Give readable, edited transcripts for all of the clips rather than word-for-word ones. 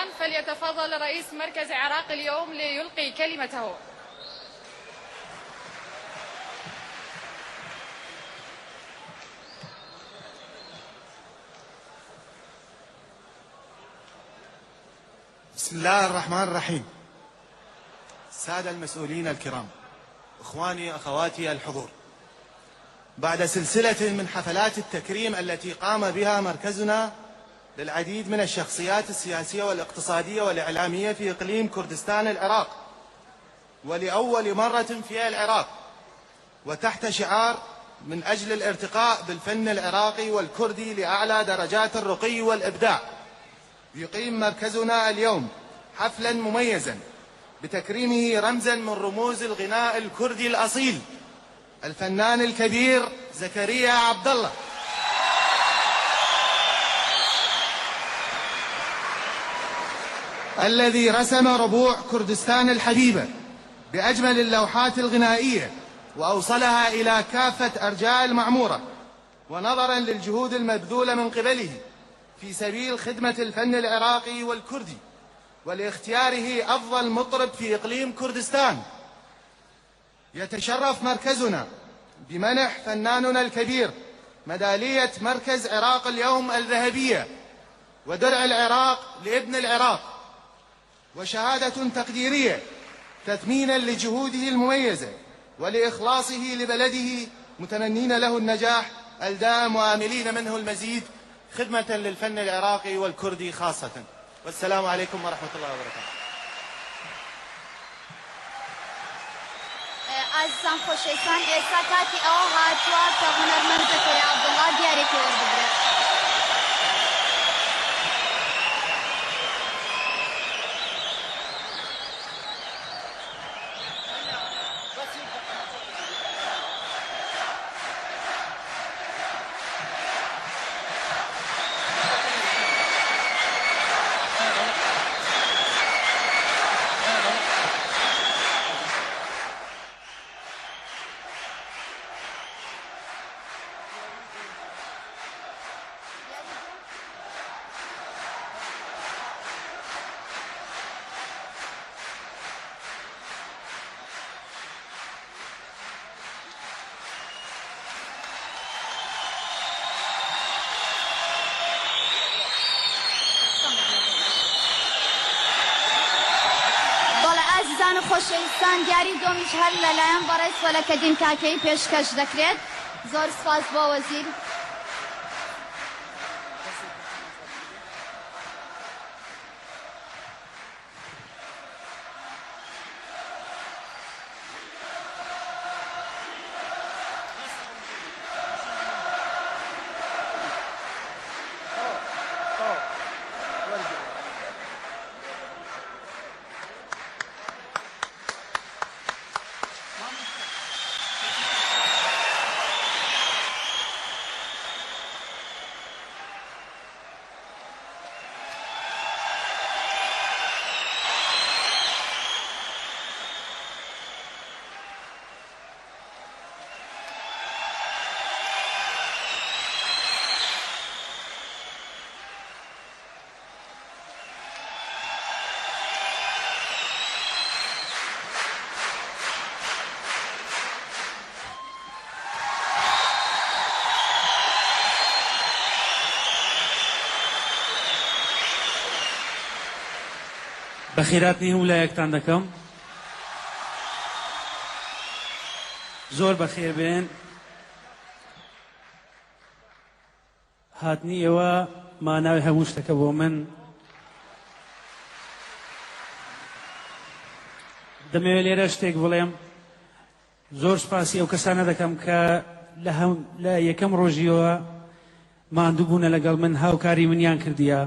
والآن فليتفضل رئيس مركز عراق اليوم ليلقي كلمته. بسم الله الرحمن الرحيم. السادة المسؤولين الكرام، إخواني أخواتي الحضور، بعد سلسلة من حفلات التكريم التي قام بها مركزنا للعديد من الشخصيات السياسية والاقتصادية والإعلامية في إقليم كردستان العراق، ولأول مرة في العراق، وتحت شعار من أجل الارتقاء بالفن العراقي والكردي لأعلى درجات الرقي والإبداع، يقيم مركزنا اليوم حفلا مميزا بتكريمه رمزا من رموز الغناء الكردي الأصيل، الفنان الكبير زكريا عبد الله. الذي رسم ربوع كردستان الحبيبة بأجمل اللوحات الغنائية وأوصلها إلى كافة أرجاء المعمورة، ونظرا للجهود المبذولة من قبله في سبيل خدمة الفن العراقي والكردي ولاختياره أفضل مطرب في إقليم كردستان، يتشرف مركزنا بمنح فناننا الكبير ميدالية مركز عراق اليوم الذهبية ودرع العراق لابن العراق، وشهادة تقديرية تثمينا لجهوده المميزة ولإخلاصه لبلده، متمنين له النجاح الدائم وآملين منه المزيد خدمة للفن العراقي والكردي خاصة. والسلام عليكم ورحمة الله وبركاته. ئازیزان خۆشەویستان، ئێستا کاتی ئەوە هاتووە کە هونەرمەند زەکەریا عەبدوڵڵا دیارێکی وەربگرێت. بەڵێ ئازیزان و خۆشەویستان، دیاری دۆمیش هەر لەلایەن بەڕێز فەلەکەدین کاکەیی پێشکەش دەکرێت. زۆر سوپاس بۆ وەزیر. بەخێراتنی هەموو لایەکتان دەکەم. زۆر بەخێر بێن. هاتنی ئێوە ماناوی هەموو شتەکە بۆ من. دەمەوێت لێرە شتێک بڵێم. زۆر سوپاسی ئەو کەسانە دەکەم کە لە یەکەم ڕۆژیەوە ماندوو بوونە لەگەڵ من، هاوکاری منیان کردیە.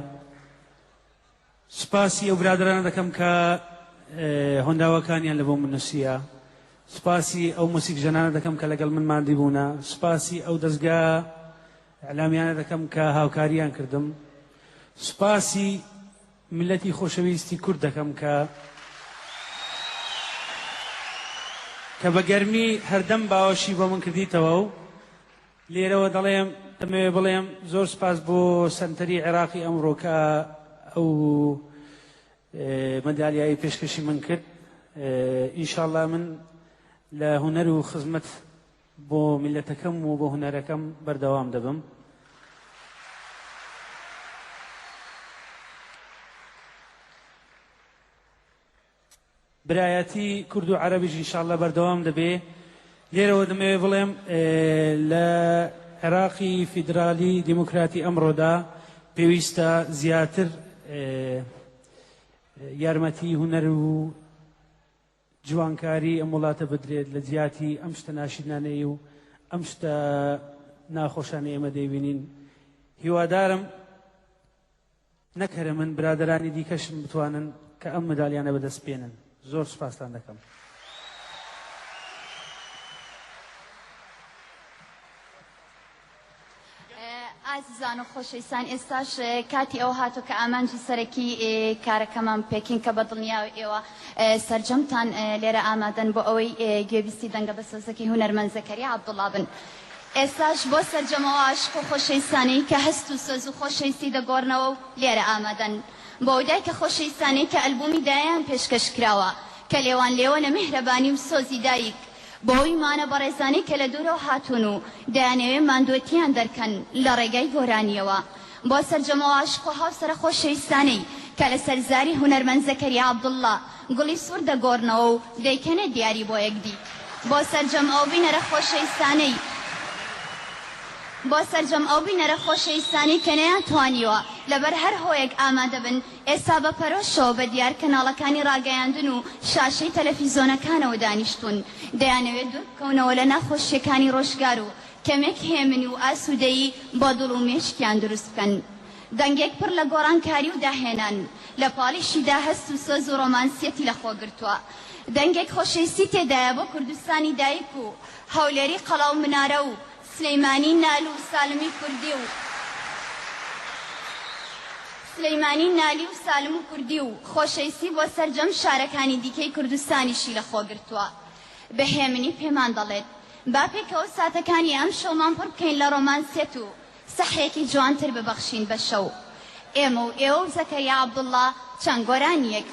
سوپاسی ئەو برادەرانە دەکەم کە هۆنراوەکانیان لە بۆ من نووسیە. سوپاسی ئەو موسیکژەنانە دەکەم کە لەگەڵ من ماندی بوونە. سوپاسی ئەو دەزگا ئیعلامیانە دەکەم کە هاوکاریان کردم. سوپاسی میللەتی خۆشەویستی کورد دەکەم کە کە بە گەرمی هەردەم باوەشی بۆ من کردیتەوە و لێرەوە دەڵێم دەمەوێ بڵێم زۆر سوپاس بۆ سەنتەری عێراقی ئەمڕۆ کە ئەو مەدالیایی پێشکەشی من کرد. ئینشاءاللە من لە هونەر و خزمەت بۆ میللەتەکەم و بۆ هونەرەکەم بەردەوام دەبم. برایەتی کورد و عەرەبیش ان شاء اللە بەردەوام دەبێ. لێرەوە دەمەوێ بڵێم لە عێراقی فیدرالی دیموکراتی ئەمڕۆدا پێویستە زیاتر یارمەتی هونەر و جوانکاری ئەم وڵاتە بدرێت لە جیاتی ئەم شتە ناشرینانەی و ئەم شتە ناخۆشانەی ئێمە دەیبینین. هیوادارم نەک هەر من، برادەرانی دیکەشم بتوانن کە ئەم مەدالیانە بەدەست بێنن. زۆر سوپاستان دەکەم. ئازیزان و خۆشەویستان ئێستاش کاتی ئەوە هاتووە کە ئامانجی سەرەکی کارەکەمان پێکین کە بە دڵنیاوە ئێوە سەرجەمتان لێرە ئامادەن بۆ ئەوەی گوێبیستی دەنگە بەسۆزەکەی هونەرمەند زەکەریا عەبدوڵا بن. ئێستاش بۆ سەرجەم ئەو عاشق و خۆشەویستانەی کە هەست و سۆز و خۆشەویستی دەگۆڕنەوە و لێرە ئامادەن بۆ ئەو دایکە خۆشەویستانەی کە ئەلبومی دایەیان پێشکەش کراوە کە لێوان لێوە لە میهرەبانی و سۆزی دایک بۆ ئەو ئیمانە بەڕێزانەی کە لە دوورەوە هاتوون و دەیانەوێ ماندوێتیان دەرکەن لە ڕێگای گۆرانییەوە بۆ سەرجەم ئەو عاشق و هاوسەرە خۆشەویستانەی کە لەسەر زاری هونەرمەند زەکەریا عەبدوڵڵا گوڵی سوور دەگۆڕنەوە و دەیکەنە دیاری بۆ یەکدی. بۆ سەرجەم ئەو بینەرە خۆشەویستانەی بۆ سەرجەم ئەو بینەرە خۆشەویستانەی کە نەیانتوانیوە لەبەر هەر هۆیەک ئامادە بن، ئێستا بە پەرۆشەوە بە دیار کەناڵەکانی ڕاگەیاندن و شاشەی تەلەفیزۆنەکانەوە دانیشتوون، دەیانەوێت دوور بکەونەوە لە ناخۆشییەکانی ڕۆژگار و کەمێک هێمنی و ئاسوودەیی بۆ دڵ و مێشکیان دروست بکەن. دەنگێک پڕ لە گۆڕانکاری و داهێنان، لە پاڵیشیدا هەست و سۆز و ڕۆمانسیەتی لە خۆ گرتووە. دەنگێک خۆشەویستی تێدایە بۆ کوردستانی دایک و هەولێری قەڵا و منارە و سلیمانی نال و سالمی کوردی و سلیمانی نالی و سالم و کوردی و خۆشەویستی بۆ سەرجەم شارەکانی دیکەی کوردستانیشی لە خۆ گرتووە. بە هێمنی پێمان دەڵێت، با پێکەوە ساتەکانی ئەم شەومان پڕ بکەین لە ڕۆمانسیەت و سەحرێکی جوانتر ببەخشین بە شەو. ئێمە و ئێوە و زەکەریا عەبدوڵڵا چەند گۆرانییەک.